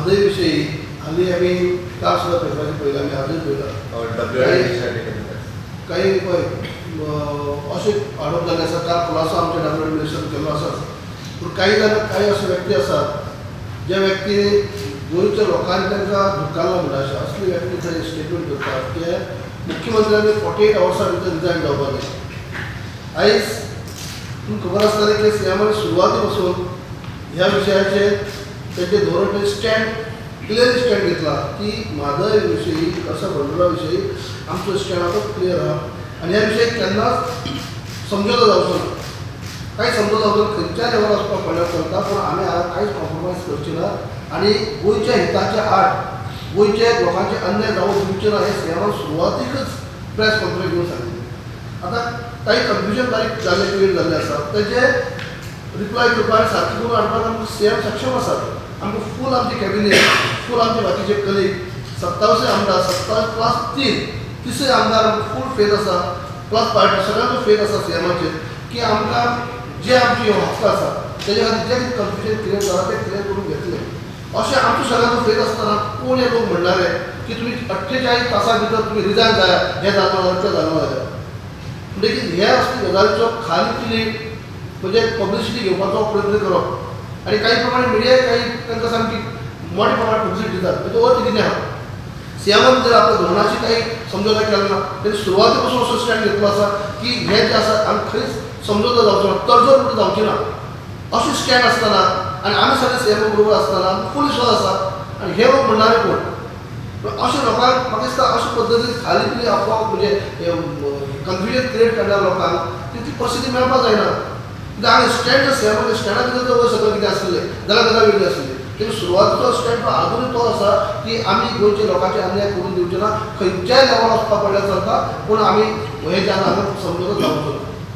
म्हादय विशयी हाली आमी काल सुद्दां पेपराचेर पळयला, आमी आजूय पळयला. काही पळय अशे आरोप जाल्ले आसा. काल खुलासो आमच्या डब्ल्यू मिनिस्टरान केल्लो आसाच, पूण काही जाण काही अशे व्यक्ती आसात ज्या व्यक्ती गोंयच्या लोकांनी तांकां धुकारला म्हणटा अशें असली व्यक्ती थंय स्टेटमेंट करतात की मुख्यमंत्र्यांनी 48 आवर्सां भितर रिजायन जावपाक जाय. आयज तुमकां खबर आसतलें की सीएमान सुरवाती पासून ह्या विशयाचेर तेंचे धोरण स्टँड क्लियरली स्टँड घेतला की म्हादय विशयी कसा बंडला विशयी आमचो स्टँड आतां क्लियर आहा आनी ह्या विशयी केन्नाच समजोतो जावचो ना, कांय समजोतो जावचो ना. खंयच्याय लेवलार वचपाक पडल्यार चलता, पूण आमी हांगा कांयच कॉम्प्रोमायज करची ना आनी गोंयच्या हिताच्या आड गोंयच्या लोकांचे अन्याय जावं दिवचे ना हें सीएमान सुरवातीकच प्रेस कॉन्फरन्स घेवन सांगिल्लें. आतां काही कन्फ्युजन बारीक जाल्लें क्लियर जाल्लें आसा तेजें रिप्लाय करपाक आनी सारकें करून हाडपाक आमकां सीएम सक्षम आसात. आमकां फूल आमचे कॅबिनेट, फूल आमचे बाकीचे कलीग, 27 आमदार, 27 प्लस 3 तिसरे आमदार आमकां फूल फेथ आसा, प्लस पार्टी सगळ्यांचो फेथ आसा सीएमाचेर की आमकां जे आमची हक्क आसा तेजे खातीर जें कितें कन्फ्युजन क्लियर जालां तें क्लियर करून घेतलें. अशें आमचो सगळ्यांचो फेथ आसतना कोण हे लोक म्हणणारे की तुमी 48 तासां भितर तुमी रिजायन जाया, हें जालो जाल्यार तें जालो जाल्यार. म्हणटकीर हे असले गजालीचो खाली पिली म्हणजे पब्लिसिटी घेवपाचो प्रयत्न करप आनी काही प्रमाणे मिडिया काही तांकां सामकी मोठ्या प्रमाणात पब्लिसिटी दितात, तेजो अर्थ कितें आहा? सीएमान जर आपल्या धोरणाची काही समजोता केला ना तेणी सुरवाती पासून असो स्टँड घेतलो आसा की हें जें आसा आमी खंयच समजोता जावचो ना, तडजोड म्हणून जावची ना अशें स्टँड आसतना आनी आमी सगळे सीएमा बरोबर आसतना आमकां फूल विश्वास आसा. आनी हे लोक म्हणणारे कोण? पूण अशें लोकांक म्हाका दिसता अशे पद्दतीन खाली पिली अफवा म्हणजे कन्फ्युजन क्रिएट करणाऱ्या लोकांक तितली परिस्थिती मेळपाक जायना. कित्याक आमी स्टँड जर सीएमाच्या स्टँडा भितर जर वयर सगळें कितें आसलें जाल्यार गजाल वेगळी आसली. तेणी सुरवातीचो स्टँड तो आजुनूय तो आसा की आमी गोंयच्या लोकांचे अन्याय करून दिवचे ना, खंयच्याय लेवलार वचपाक पडल्यार चलता, पूण आमी हें जें आसा हांगा समजोतो जावचो ना.